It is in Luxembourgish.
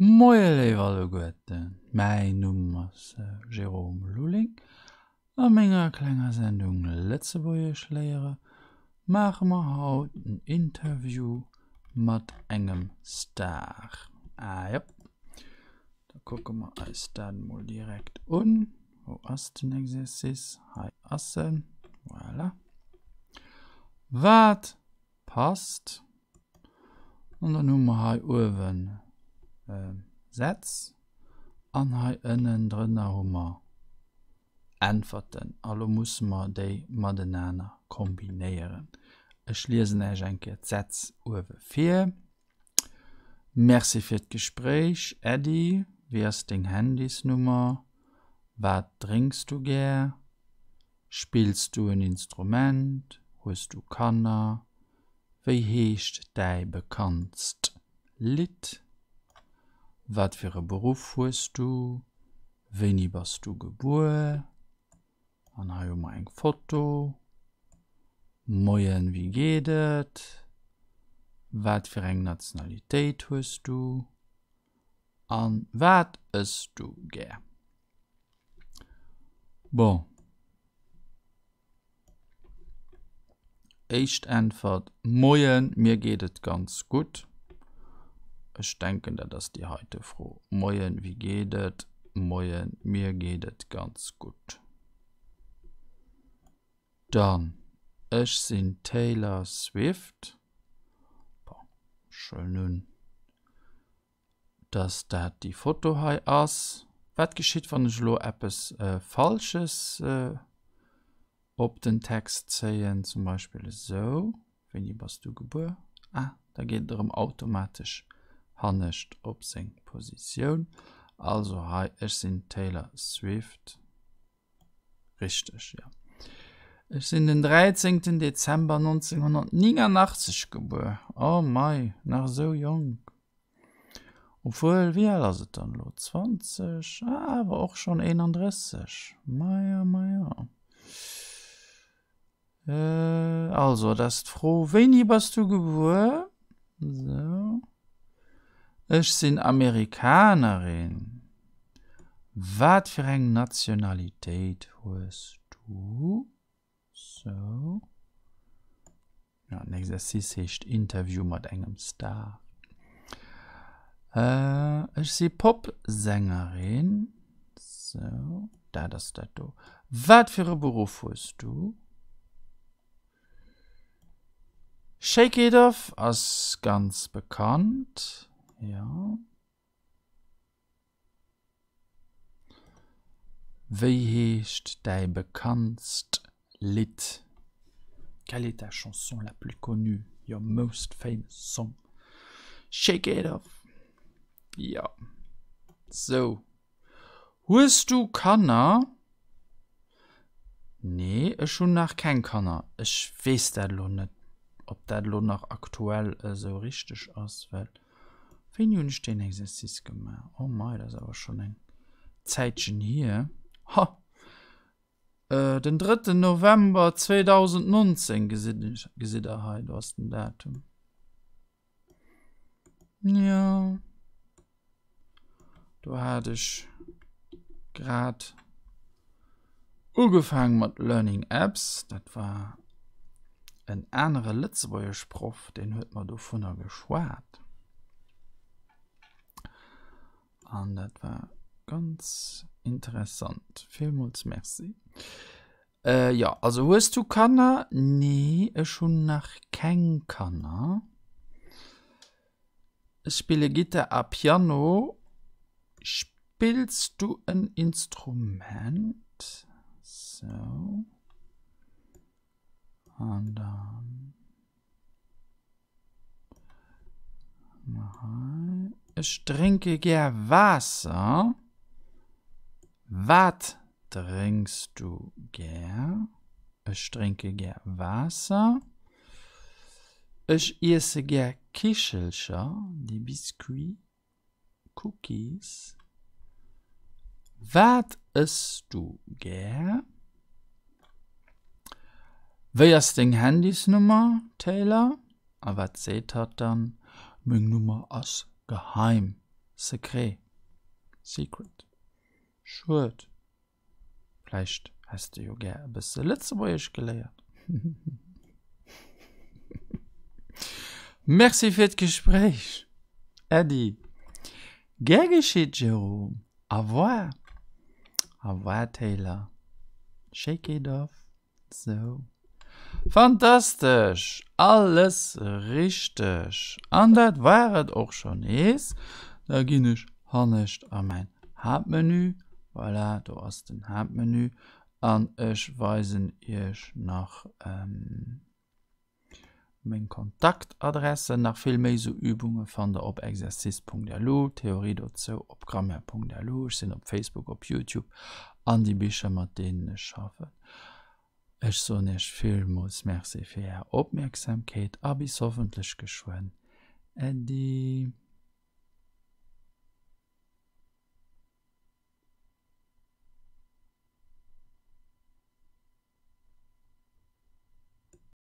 Moie léif alleguerten, mäin Numm ass Jérôme Lulling. A menger klenger Sendung Lëtzebuergesch léiere maache mer haut en Interview mat engem Star. Ah jop, da kucke mer eis dat mol direkt un. Wou ass den Exercice? Hei ass en. Voilà. Wat Passt. An dann hu mer hei uewen Sätz an hei ënnen drënner hu mer Äntwerten. A lo musse mer déi matenaner kombinéieren. Ech liesen Äech eng Kéier d'Sätz uewe vir. Merci fir d'Gespréich, Äddi. Wéi ass deng Handysnummer? Wat drénks du gär? Spills du en Instrument? Hues du Kanner? Wéi heescht däi bekanntst Lidd? Wat fir e Beruff hues du? Wéini bass du gebuer? An hei hu mer eng Foto. Moien, wéi geet et? Wat fir eng Nationalitéit hues du? An wat ëss du gär? Bon. Éischt Äntwert, Moien, mir geet et ganz gutt. Ech denken, dat ass déi heite Fro. Moien, wéi geet et? Moien, mir geet et ganz gutt. Dann, ech sinn d'Taylor Swift. Bon, ech huelen un. dass dat déi Foto hei ass. Wat geschitt, wann ech elo eppes Falsches op den Text zéien, zum Beispill esou? Wéini bass du gebuer? Ah, da geet et erëm automatesch hannescht op seng Positioun. Also hei, ech sinn d'Taylor Swift. Richteg, jo. Ech sinn den 13. Dezember 1989 gebuer. Oh mei, nach esou jonk. Obwuel, wéi al ass et dann elo? 20, ah, awer och schonn 31. Maja, maja. Also, et ass d'Fro, Wéini bass du gebuer? Sou. Ech sinn Amerikanerin. Wat fir eng Nationalitéit hues du? Sou. Ja, den Exercice heescht Interview mat engem Star. Ech si Popsängerin. Sou, dat ass dat do. Wat fir e Beruff hues du? Shake It Off ass ganz bekannt. Jo. Wéi heescht däi bekanntst Lidd? Quelle est ta chanson la plus connue, your most famous song? Shake it off! Jo. Sou. Hues du Kanner? Nee, ech hunn nach keng Kanner. Ech weess dat elo net, ob dat elo nach aktuell esou richteg ass, well Wéini hunn ech deen Exercice gemaach? Oh mei, dat ass awer schonn eng Zäitchen hier. Ha! Den drëtten November 2019 gesitt ech, gesitt der hei, do ass den Datum. Jo. Do hat ech grad ugefaang mat Learning Apps. Dat war en anere Lëtzebuergeschproff, deen huet mer dovunner geschwat. An dat war ganz interessant. Villmools Merci. Äh, jo, also hues du Kanner? Nee, ech hunn nach keng Kanner. Ech spille Gittar a Piano. Spills du en Instrument? Sou. An dann hei. Ech drénke gär Waasser. Wat drénks du gär? Ech drénke gär Waasser. Ech iesse gär Kichelcher, des Biscuits, Cookies. Wat ëss du gär? Wéi ass deng Handysnummer, Taylor? A wat seet hatt dann? Meng Nummer ass geheim. Secret, secret. Schued. Vläicht häss de jo gär e bësse Lëtzebuergesch geléiert. Merci fir d'Gespréich, Äddi. Gär geschitt, Jérôme. Au revoir. Au revoir, Taylor. Shake it off. Sou. Fantastesch! Alles richteg! An dat war et och scho nees. Da ginn ech hannescht a mäin Haaptmenü. Voilà, do ass den Haaptmenü. An ech weisen iech nach meng Kontaktadressen. Nach vill méi sou Übunge fannt der op exercice.lu, Theorie dozou op grammaire.lu. Ech sinn op Facebook, op Youtube an déi Bicher mat deenen ech schaffen. Ech soen iech villmools Merci fir är Opmierksamkeet a bis hoffentlech geschwënn. Äddi.